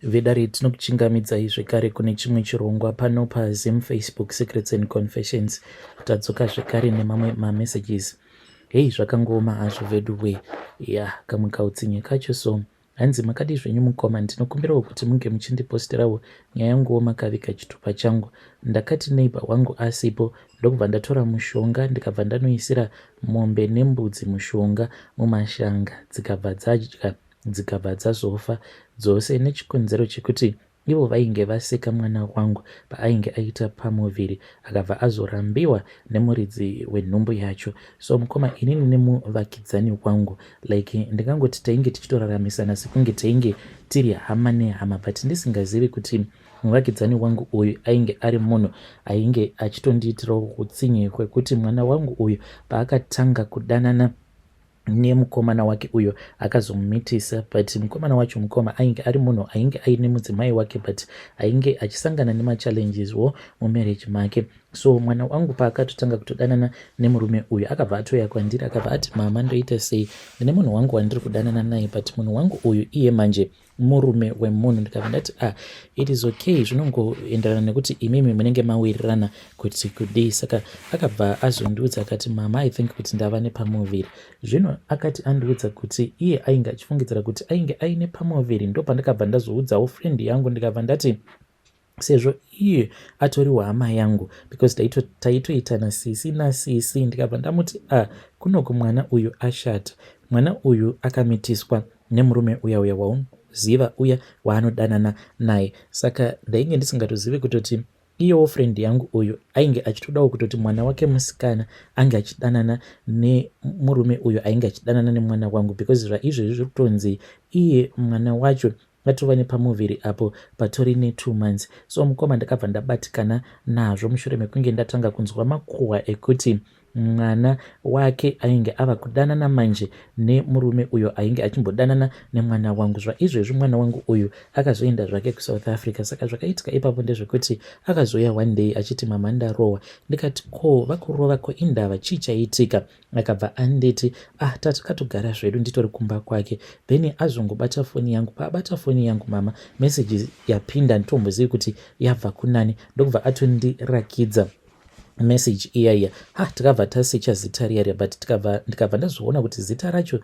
Vedare tinokuchingamidzai zvekare kune chimwe chirongwa pano paZim Facebook Secrets and Confessions. Tadzoka zvekare nemamwe mamessages. Hei zvakangooma hazvo veduwe. Ya kamwe kautsinye kacho so. Hanzi makadii zvenyu mukoma ndinokumbirawo kuti munge muchindiposterawo nyaya yanguwo makaviga chitupa changu. Ndakati neighbor wangu asipo ndokubva ndatora mushonga ndikabva ndanoisira mombe nembudzi mushonga mumashanga dzikabva dzadya dzikabva dzazofa dzose nechikonzero chekuti ivo vainge vaseka mwana wangu paainge aita pamuviri akabva azorambiwa nemuridzi wenhumbu yacho. So mukoma inini nemuvakidzani wangu like ndingangoti tainge tichitoraramisana sekunge tainge tiri hama nehama but ndisingazivi kuti muvakidzani wangu uyu ainge ari munhu ainge achitondiitirawo utsinye hwekuti mwana wangu uyu paakatanga kudanana nemukomana wake uyo akazomumitisa but mukomana wacho mukoma ainge ari munhu ainge aine mudzimai wake but ainge achisangana nemachallenges wo mumarriage make. So mwana wangu paakatotanga kutodanana nemurume uyu akabva atouya kwandiri akabva ati mama ndoita sei ndine munhu wangu wandiri kudanana naye but munhu wangu uyu iye manje murume wemunhu. Ndikabva ndati ah it is okay zvinongoenderana nekuti imimi munenge mawirirana kuti kudii. Saka akabva azondiudza akati mama I think kuti ndava nepamuviri. Zvino akati andiudza kuti iye ainge achifungidzira kuti ainge aine pamuviri ndopandakabva ndazoudzawo friend yangu ndikabva ndati sezvo iye atoriwo hama yangu because taitoitana sisi nasisi ndikabva ndamuti ah kunoku mwana uyu ashata mwana uyu akamitiswa nemurume uya uya waunoziva uya waanodanana naye. Saka ndainge ndisingatozivi kutoti iyewo friend yangu uyu ainge achitodawo kutoti mwana wake musikana ange achidanana nemurume uyu ainge achidanana nemwana wangu because zvaizvezvi zviri kutonzi iye mwana wacho atova nepamuviri apo patori netwo months. So mukoma ndakabva ndabatikana nazvo mushure mekunge ndatanga kunzwa makuhwa ekuti mwana wake ainge ava kudanana manje nemurume uyo ainge achimbodanana nemwana wangu. Zvaizvezvi mwana wangu uyu akazoenda zvake kuSouth Africa. Saka zvakaitika ipapo ndezvekuti akazouya one day achiti mama ndarohwa. Ndikati ko vakurova ko indava chii chaitika? Akabva anditi ah tatakatogara zvedu nditori kumba kwake then azongobata foni yangu. Paabata foni yangu mama message yapinda handitombozivi kuti yabva kunani ndokubva atondirakidza message iya iya. Ha takabva tasecha zita riya riya but ndikabva ndazoona kuti zita racho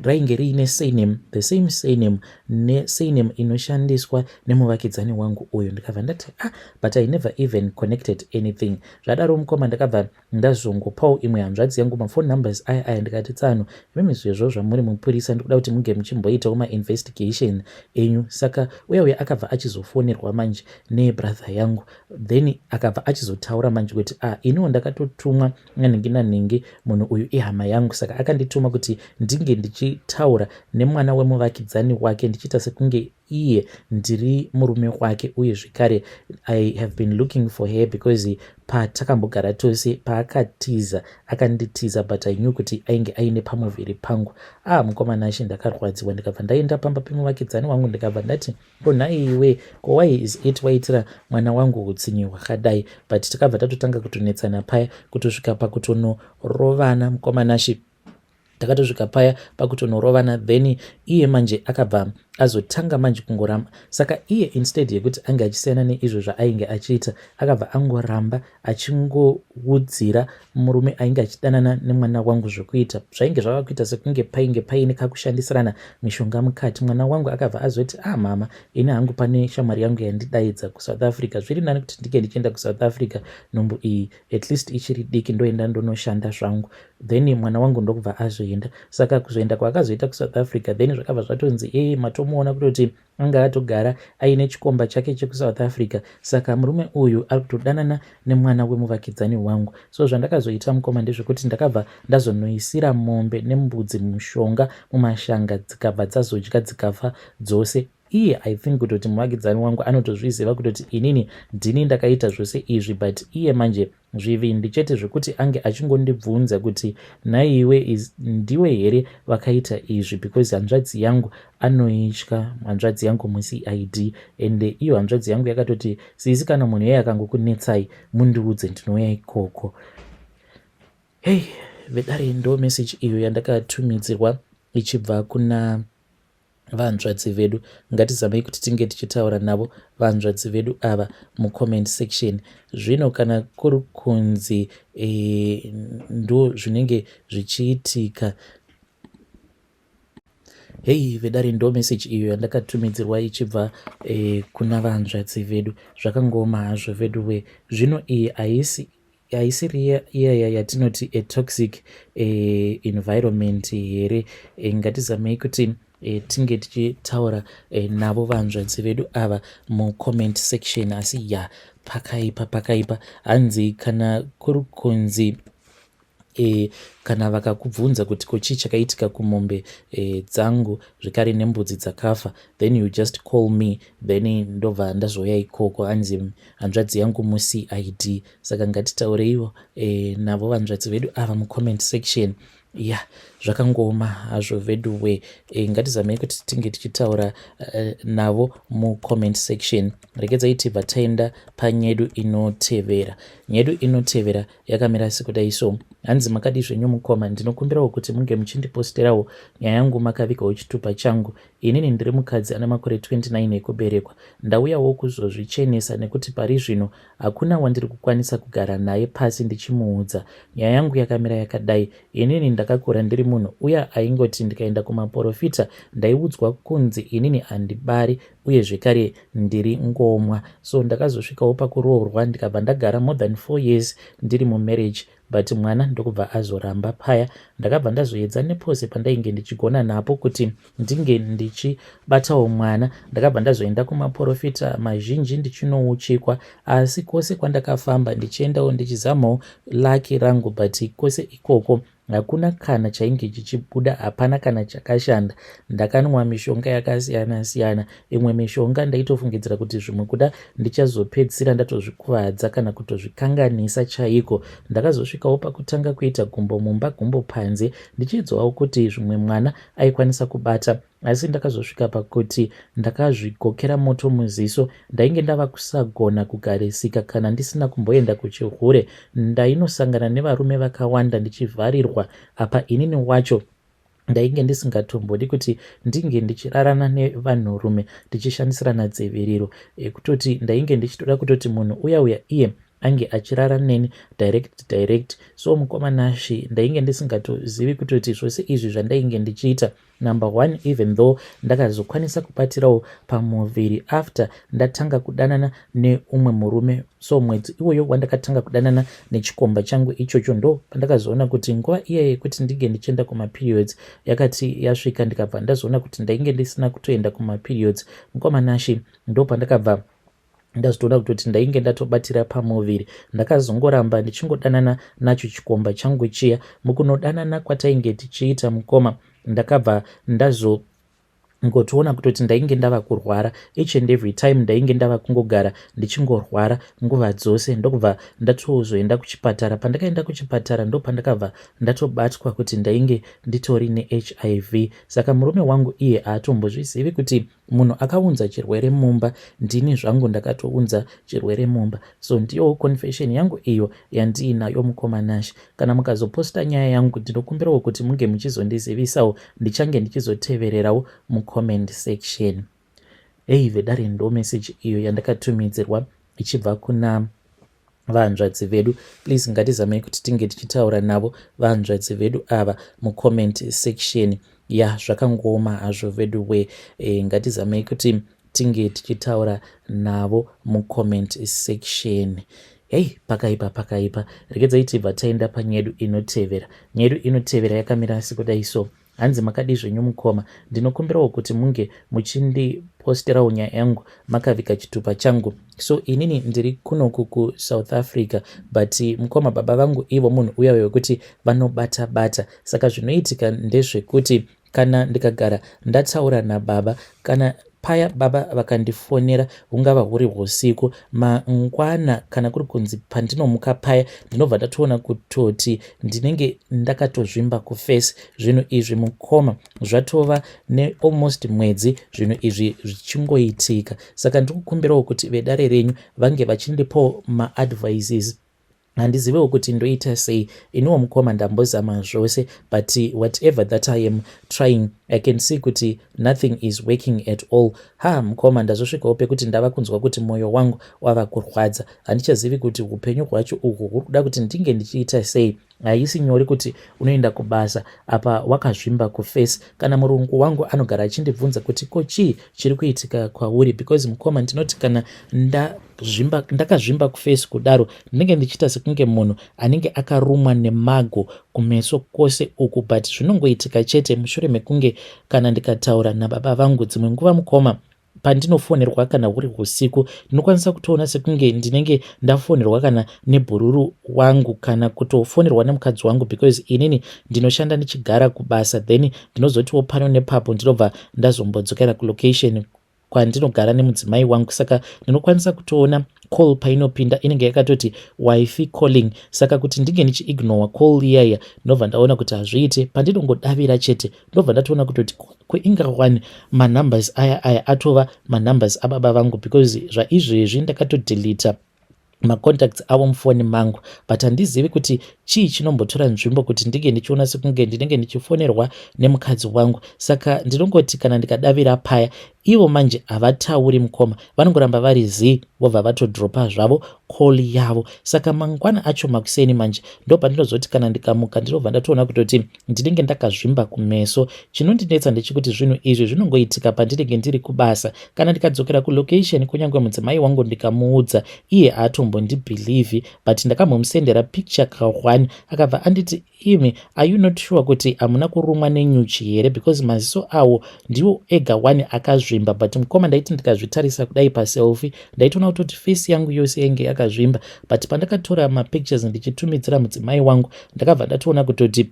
rainge riine surname, the same surname nesurname inoshandiswa nemuvakidzani wangu uyu. Ndikabva ndati ah but I never even connected anything. Zvadaro mukoma ndakabva ndazongopawo imwe hanzvadzi yangu maphone numbers aya aya ndikati tsano imimi zvezvo zvamuri mupurisa ndikuda kuti munge muchimboitawo mainvestigation enyu. Saka uya uya akabva achizofonerwa manje nebrother yangu then akabva achizotaura manje kuti ah iniwo ndakatotumwa nanhingi nanhingi munhu uyu ihama yangu saka akandituma kuti ndinge ndichitaura nemwana wemuvakidzani wake ndichiita sekunge iye ndiri murume wake uye zvekare I have been looking for her because patakambogara tose paakatiza akanditiza but I knew kuti ainge aine pamuviri pangu. Ah mukoma Nashe ndakarwadziwa ndikabva ndaenda pamba pemuvakidzani wangu ndikabva ndati ko nhai iwe ko why is it waitira mwana wangu hutsinye hwakadai but takabva tatotanga kutonetsana paya kutosvika pakutonorovana mukoma Nashe. Takatosvika paya pakutonorovana then iye manje akabva azotanga manje kungoramba saka iye instead yekuti ange achisiyana neizvo zvaainge achiita akabva angoramba achingoudzira murume ainge achidanana nemwana wangu zvekuita zvainge zvava kuita sekunge painge paine kakushandisirana mishonga mukati. Mwana wangu akabva azoti ah mama ini hangu pane shamwari yangu yandidaidza kuSouth Africa zviri nani kuti ndinge ndichienda kuSouth Africa nhumbu iyi at least ichiri diki ndoenda ndonoshanda zvangu then mwana wangu ndokubva azoenda. Saka kuzoenda kwaakazoita kuSouth Africa then zvakabva zvatonzi ee matomuona kutoti anga atogara aine chikomba chake chekuSouth Africa saka murume uyu ari kutodanana nemwana wemuvakidzani wangu. So zvandakazoita mukoma ndezvekuti ndakabva ndazonoisira mombe nembudzi mushonga mumashanga dzikabva dzazodya dzikafa dzose. Iye I think kutoti muvakidzani wangu anotozviziva kutoti inini ndini ndakaita zvose izvi but iye manje zvivindi chete zvekuti ange achingondibvunza kuti nhaiwe ndiwe here vakaita izvi because hanzvadzi yangu anoitya hanzvadzi yangu muCID ende iyo hanzvadzi yangu yakatoti sisi kana munhu iye akangokunetsai mundiudze ndinouya ikoko. Hey vedare ndo message iyo yandakatumidzirwa ichibva kuna. Vanzvadzi vedu, ngatizamei kuti tinge tichitaura navo vanzvadzi vedu ava mucomment section. Zvino kana kuri kunzi e, ndo zvinenge zvichiitika. Hei vedare, ndo message iyo yandakatumidzirwa ichibva kuna vanzvadzi vedu. Zvakangooma hazvo vedu we. Zvino iyi haisi haisiri iyaya yatinoti a toxic environment here? Ngatizamei kuti tinge tichitaura navo vanzvadzi vedu ava mucomment section. Asi ya, pakaipa, pakaipa. Hanzi kana kuri kunzi kana vakakubvunza kuti ko chii chakaitika kumombe dzangu zvekare nembudzi dzakafa, then you just call me, then ndobva ndazouya ikoko. Hanzi hanzvadzi yangu muCID. Saka ngatitaureiwo navo vanzvadzi vedu ava mucomment section. Ya, zvakangooma hazvo veduwe. Ngatizamei kuti tinge tichitaura navo mucomment section. Regedzai tibva taenda panyedu inotevera. Nyedu inotevera yakamira sekudai so. Hanzi, "Makadi zvenyu mukoma? Ndinokumbirawo kuti munge muchindiposterawo nyaya yangu makavigawo chitupa changu. Inini ndiri mukadzi ane makore 29 ekuberekwa. Ndauyawo kuzozvichenesa nekuti pari zvino hakuna wandiri kukwanisa kugara naye pasi ndichimuudza nyaya yangu. Yakamira yakadai: inini ndakakura ndiri munhu uya aingoti ndikaenda kumaprofita ndaiudzwa kunzi inini handibari uye zvekare ndiri ngomwa. So ndakazosvikawo pakuroorwa, ndikabva ndagara more than 4 years ndiri mumarriage, but mwana ndokubva azoramba paya. Ndakabva ndazoedza nepose pandainge ndichigona napo kuti ndinge ndichibatawo mwana. Ndakabva ndazoenda kumaprofita mazhinji ndichinouchikwa, asi kwose kwandakafamba ndichiendawo ndichizamawo luck rangu, but kwose ikoko hakuna kana chainge chichibuda, hapana kana chakashanda. Ndakanwa mishonga yakasiyana siyana. Imwe mishonga ndaitofungidzira kuti zvimwe kuda ndichazopedzisira ndatozvikuvadza kana kutozvikanganisa chaiko. Ndakazosvikawo pakutanga kuita gumbo mumba, gumbo panze, ndichiedzawo kuti zvimwe mwana aikwanisa kubata, asi ndakazosvika pakuti ndakazvigokera moto muziso. Ndainge ndava kusagona kugarisika kana ndisina kumboenda kuchihure. Ndainosangana nevarume vakawanda ndichivharirwa. Apa inini wacho ndainge ndisingatombodi kuti ndinge ndichirarana nevanhurume tichishandisirana dziviriro, kutoti ndainge ndichitoda kutoti munhu uya uya iye ange achirara neni direct direct. So mukoma Nashi, ndainge ndisingatozivi kutoti zvose izvi zvandainge ndichiita, number one, even though ndakazokwanisa kubatirawo pamuviri after ndatanga kudanana neumwe murume. So mwedzi iwoyo wandakatanga kudanana nechikomba changu ichocho, ndo pandakazoona kuti nguva iya yekuti ndinge ndichienda kumaperiods yakati yasvika, ndikabva ndazoona kuti ndainge ndisina kutoenda kumaperiods. Mukoma Nashi, ndo pandakabva ndazotoona kutoti ndainge ndatobatira pamuviri. Ndakazongoramba ndichingodanana nacho chikomba changu chiya. Mukunodanana kwatainge tichiita, mukoma, ndakabva ndazo ngotoona kutoti ndainge ndava kurwara. Each and every time ndainge ndava kungogara ndichingorwara nguva dzose, ndokubva ndatozoenda kuchipatara. Pandakaenda kuchipatara, ndo pandakabva ndatobatwa kuti ndainge nditori neHIV. Saka murume wangu iye haatombozvizivi kuti munhu akaunza chirwere mumba ndini zvangu, ndakatounza chirwere mumba. So ndiyowo confession yangu iyo yandiinayo. Mukoma Nash, kana mukazoposta nyaya yangu, ndinokumbirawo kuti munge muchizondizivisawo, ndichange ndichizotevererawo mucomment section." Ei vedare, ndo message iyo yandakatumidzirwa ichibva kuna vanzvadzi vedu. Please, ngatizamei kuti tinge tichitaura navo vanzvadzi vedu ava mucomment section. Ya, zvakangooma hazvo vedu we. Ngatizamei kuti tinge tichitaura navo mucomment section. Hei, pakaipa, pakaipa. Regedzai tibva taenda panyedu inotevera. Nyedu inotevera yakamira sekudai so. Hanzi, "Makadi zvenyu mukoma? Ndinokumbirawo kuti munge muchindiposterawo nyaya yangu makaviga chitupa changu. So inini ndiri kunoku kuSouth Africa, but mukoma, baba vangu ivo munhu uya wekuti vanobata bata. Saka zvinoitika ndezvekuti kana ndikagara ndataura nababa, kana paya baba vakandifonera, hungava huri usiku, mangwana kana kuri kunzi pandinomuka paya, ndinobva ndatoona kutoti ndinenge ndakatozvimba kuface. Zvinhu izvi, mukoma, zvatova nealmost mwedzi zvinhu izvi zvichingoitika. Saka ndiri kukumbirawo kuti vedare renyu vange vachindipawo maadvices. Handizivewo kuti ndoita sei. Iniwo mukoma, ndambozama zvose, but whatever that I am trying I can see kuti nothing is working at all. Ha, mukoma, ndazosvikawo pekuti ndava kunzwa kuti mwoyo wangu wava kurwadza. Handichazivi kuti upenyu hwacho uhwu huri kuda kuti ndinge ndichiita sei. Haisi nyore kuti unoenda kubasa apa wakazvimba kuface. Kana murungu wangu anogara achindibvunza kuti ko chii chiri kuitika kwauri, because mukoma, ndinoti kana ndazvimba, ndakazvimba kuface kudaro, ndinenge ndichiita sekunge munhu anenge akarumwa nemago kumeso kwose uku. But zvinongoitika chete mushure mekunge kana ndikataura nababa vangu. Dzimwe nguva, mukoma, pandinofonerwa kana huri usiku, ndinokwanisa kutoona sekunge ndinenge ndafonerwa kana nebhururu wangu kana kutofonerwa nemukadzi wangu, because inini ndinoshanda ndichigara kubasa, then ndinozotiwo pano nepapo ndinobva ndazombodzokera kulocation kwandinogara nemudzimai wangu. Saka ndinokwanisa kutoona call painopinda inenge yakatoti "Wifey calling". Saka kuti ndinge ndichiignora call iyaya, ndobva ndaona kuti hazviiti. Pandinongodavira chete, ndobva ndatoona kutoti kuinga one manumbers aya, aya atova manumbers ababa vangu, because zvaizvezvi ndakatodeleta macontacts avo mufoni mangu. But handizivi kuti chii chinombotora nzvimbo kuti ndinge ndichiona sekunge ndinenge ndichifonerwa nemukadzi wangu. Saka ndinongoti kana ndikadavira paya, ivo manje havatauri, mukoma, vanongoramba vari zii, vobva vatodropa zvavo call yavo. Saka mangwana acho makuseni manje ndo pandinozoti kana ndikamuka, ndinobva ndatoona kutoti ndinenge ndakazvimba kumeso. Chinondinetsa ndechekuti zvinhu izvi zvinongoitika pandinenge ndiri kubasa. Kana ndikadzokera kulocation, kunyange mudzimai wangu ndikamuudza, iye haatombondibhilivhi. But ndakambomusendera picture ka1, akabva anditi, "Imi, are you not sure kuti hamuna kurumwa nenyuchi here? Because maziso awo ndiwo ega one akazvimba." But mukoma, ndaiti ndikazvitarisa kudai paselfie, ndaitoona kutoti face yangu yose yainge yakazvimba. But pandakatora mapictures ndichitumidzira mudzimai wangu, ndakabva ndatoona kutoti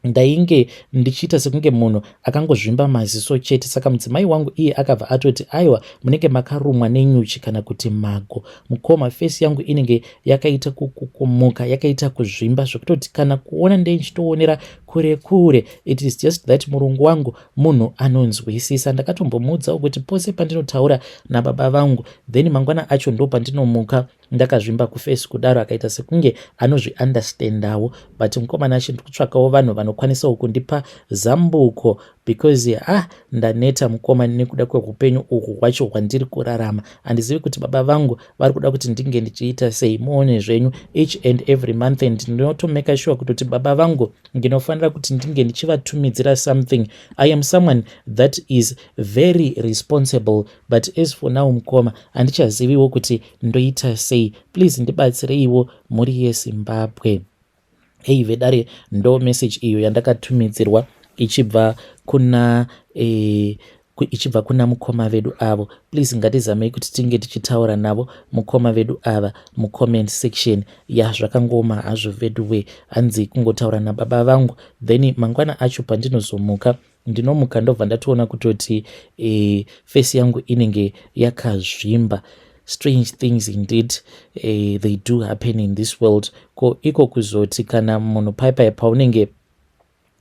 ndainge ndichiita sekunge munhu akangozvimba maziso chete. Saka mudzimai wangu iye akabva atoti, "Aiwa, munenge makarumwa nenyuchi kana kuti mago." Mukoma, face yangu inenge yakaita kukukumuka, yakaita kuzvimba zvekutoti kana kuona ndeichitoonera kure kure. It is just that murungu wangu munhu anonzwisisa. Ndakatombomuudzawo kuti pose pandinotaura nababa vangu, then mangwana acho ndo pandinomuka ndakazvimba kuface kudaro. Akaita sekunge anozviunderstandawo. But mukomana achi ndikutsvakawo vanhu vanokwanisawo kundipa zambuko, because ah, ndaneta, mukoma, nekuda kweupenyu uhwu hwacho hwandiri kurarama. Handizivi kuti baba vangu vari kuda kuti ndinge ndichiita sei. Muone zvenyu, each and every month and ndinotomake sure kutoti baba vangu ndinofanira kuti ndinge ndichivatumidzira something. I am someone that is very responsible, but as for now, mukoma, handichaziviwo kuti ndoita sei. Please ndibatsireiwo, mhuri yeZimbabwe. Hei vedare, ndo message iyo yandakatumidzirwa ichibva kuna mukoma vedu avo. Please ngatizamei kuti tinge tichitaura navo mukoma vedu ava mucomment section. Ya, zvakangoma hazvo vedu. Hanzi kungotaura nababa vangu, then mangwana acho pandinozomuka, ndinomuka ndobva ndatoona kutoti face yangu inenge yakazvimba. Strange things indeed, they do happen in this world. Ko iko kuzoti kana munhu paipai paunenge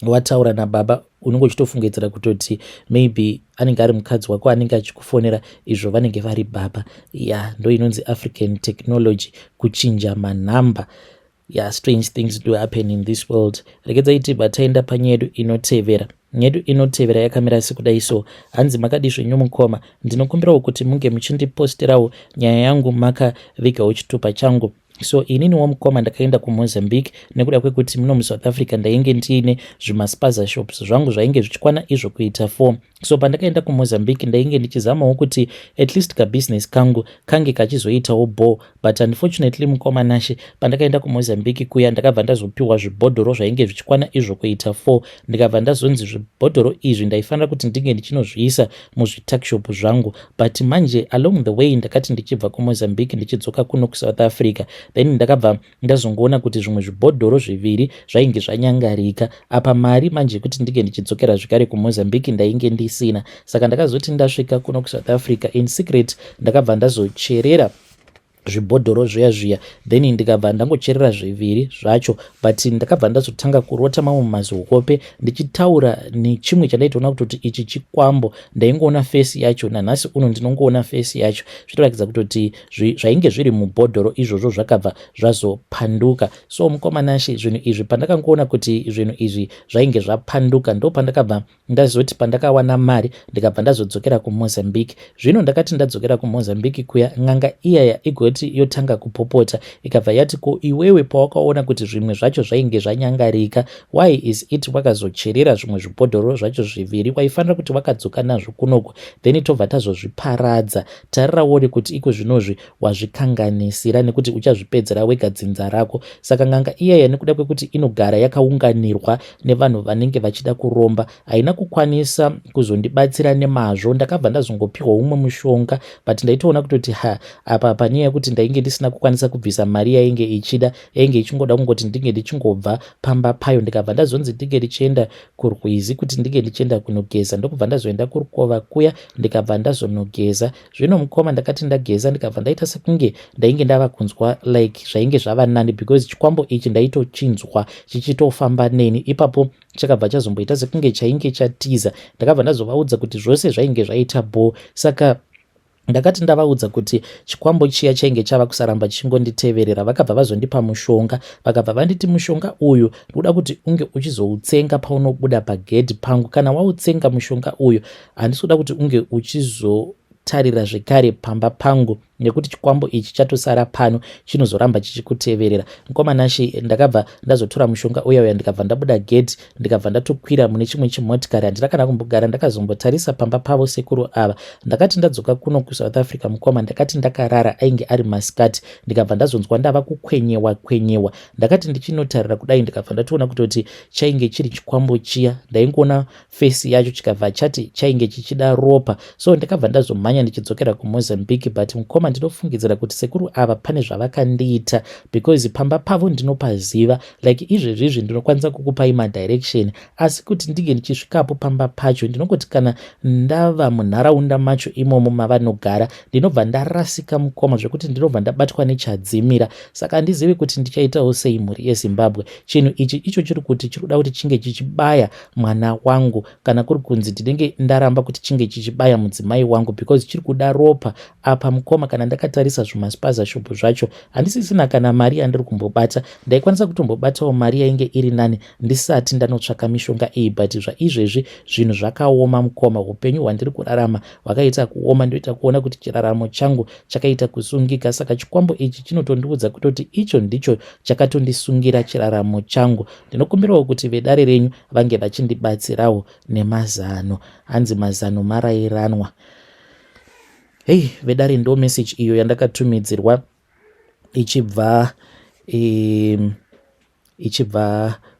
wataura nababa, unenge uchitofungidzira kutoti maybe anenge ari mukadzi wako anenge achikufonera, izvo vanenge vari baba. Ya, ndo inonzi African technology, kuchinja manhamba. Ya, strange things do happen in this world. Regedzai tibva taenda panyedu inotevera. Nyedu inotevera yakamira sekudai so. Hanzi, "Makadi zvenyu mukoma? Ndinokumbirawo kuti munge muchindiposterawo nyaya yangu makavigawo chitupa changu. So inini wamukoma ndakaenda kuMozambique nekuda kwekuti muno muSouth Africa ndainge ndiine zvimaspaza shops zvangu zvainge zvichikwana izvo kuita 4. So pandakaenda kuMozambique, ndainge ndichizamawo kuti at least kabusiness kangu kange kachizoitawo bho. But unfortunately, mukoma Nashe, pandakaenda kuMozambique kuya, ndakabva ndazopiwa zvibhodhoro zvainge zvichikwana izvo kuita 4. Ndikabva ndazonzi zvibhodhoro izvi ndaifanira kuti ndinge ndichinozviisa muzvituckshop zvangu. But manje along the way, ndakati ndichibva kuMozambique ndichidzoka kuno kuSouth Africa, then ndakabva ndazongoona kuti zvimwe zvibhodhoro zviviri zvainge zvanyangarika. Apa mari manje yekuti ndinge ndichidzokera zvekare kuMozambique ndainge ndisina. Saka ndakazoti ndasvika kuno kuSouth Africa, in secret ndakabva ndazocherera Zvibhodhoro zviya zviya, then ndikabva ndangocherera zviviri zvacho, but ndakabva ndazotanga kurota mamwe mazihope ndichitaura nechimwe chandaitoona kutoti ichi chikwambo. Ndaingoona face yacho, nanhasi uno ndinongoona face yacho, zvitoratidza kutoti zvainge zviri mubhodhoro izvozvo zvakabva zvazopanduka. So mukoma Nashe, zvinhu izvi, pandakangoona kuti zvinhu izvi zvainge zvapanduka, ndo pandakabva ndazoti pandakawana mari ndikabva ndazodzokera kuMozambique. Zvino ndakati ndadzokera kuMozambique kuya, n'anga iyaya igoti yotanga kupopota, ikabva yati, "Ko iwewe pawakaona kuti zvimwe zvacho zvainge zvanyangarika, why is it wakazocherera zvimwe zvibhodhoro zvacho zviviri? Waifanira kuti wakadzoka nazvo kunoku, then tobva tazozviparadza. Tarira uone kuti iko zvinozvi wazvikanganisira nekuti uchazvipedzera wega dzinza rako." Saka n'anga iyaya, nekuda kwekuti inogara yakaunganirwa nevanhu vanenge vachida kuromba, haina kukwanisa kuzondibatsira nemazvo. Ndakabva ndazongopiwa umwe mushonga, but ndaitoona kutoti ha, apa panyaya yekuti ndainge ndisina kukwanisa kubvisa mari yainge ichida, yainge ichingoda kungoti ndinge ndichingobva pamba payo. Ndikabva ndazonzi ndinge ndichienda kurwizi kuti ndinge ndichienda kunogeza, ndokubva ndazoenda kurukova kuya, ndikabva ndazonogeza. Zvino mukoma, ndakati ndageza, ndikabva ndaita sekunge ndainge ndava kunzwa like zvainge zvava nani, because chikwambo ichi ndaitochinzwa chichitofamba neni. Ipapo chakabva chazomboita sekunge chainge chatiza. Ndakabva ndazovaudza kuti zvose zvainge zvaita bho. Saka ndakati ndavaudza kuti chikwambo chiya chainge chava kusaramba chichingonditeverera, vakabva vazondipa mushonga. Vakabva vanditi, "Mushonga uyu ndikuda kuti unge uchizoutsenga paunobuda pagedhi pangu. Kana wautsenga mushonga uyu, handisi kuda kuti unge uchizotarira zvekare pamba pangu, nekuti chikwambo ichi chatosara pano chinozoramba chichikuteverera." Mukoma Nashe, ndakabva ndazotora mushonga uya uya, ndikabva ndabuda gedhi, ndikabva ndatokwira mune chimwe chimotikari. Handina kana kumbogara ndakazombotarisa pamba pavo sekuru ava. Ndakati ndadzoka kuno kuSouth Africa, mukoma, ndakati ndakarara, ainge ari masikati, ndikabva ndazonzwa ndava kukwenyewa kwenyewa. Ndakati ndichinotarira kudai, ndikabva ndatoona kutoti chainge chiri chikwambo chiya. Ndaingoona face yacho, chikabva chati chainge chichida ropa. So ndakabva ndazomhanya ndichidzokera kuMozambique. But mukoma, ndinofungidzira kuti sekuru ava pane zvavakandiita, because pamba pavo ndinopaziva. Like izvezvizvi ndinokwanisa kukupai madirection, asi kuti ndinge ndichisvikapo pamba pacho, ndinongoti kana ndava munharaunda macho imomo mavanogara, ndinobva ndarasika, mukoma, zvekuti ndinobva ndabatwa nechadzimira. Saka handizivi kuti ndichaitawo sei, mhuri yeZimbabwe. Chinhu ichi icho chiri kuti chiri kuda kuti chinge chichibaya mwana wangu, kana kuri kunzi ndinenge ndaramba kuti chinge chichibaya mudzimai wangu, because chiri kuda ropa. Apa mukoma, kana ndakatarisa zvimaspaza shop zvacho, handisisina kana mari yandiri kumbobata. Ndaikwanisa kutombobatawo mari yainge iri nani ndisati ndanotsvaka mishonga iyi, but zvaizvezvi zvinhu zvakaoma, mukoma. Upenyu hwandiri kurarama hwakaita kuoma, ndoita kuona kuti chiraramo changu chakaita kusungika. Saka chikwambo ichi chinotondiudza kutoti icho ndicho chakatondisungira chiraramo changu. Ndinokumbirawo kuti vedare renyu vange vachindibatsirawo nemazano. Hanzi mazano marayiranwa. Hei vedare, ndo message iyo yandakatumidzirwa ichibva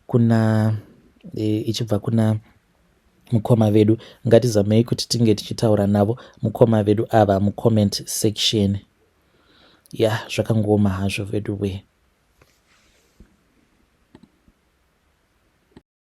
kuna mukoma vedu. Ngatizamei kuti tinge tichitaura navo mukoma vedu ava mucomment section. Ya, zvakangooma hazvo vedu we.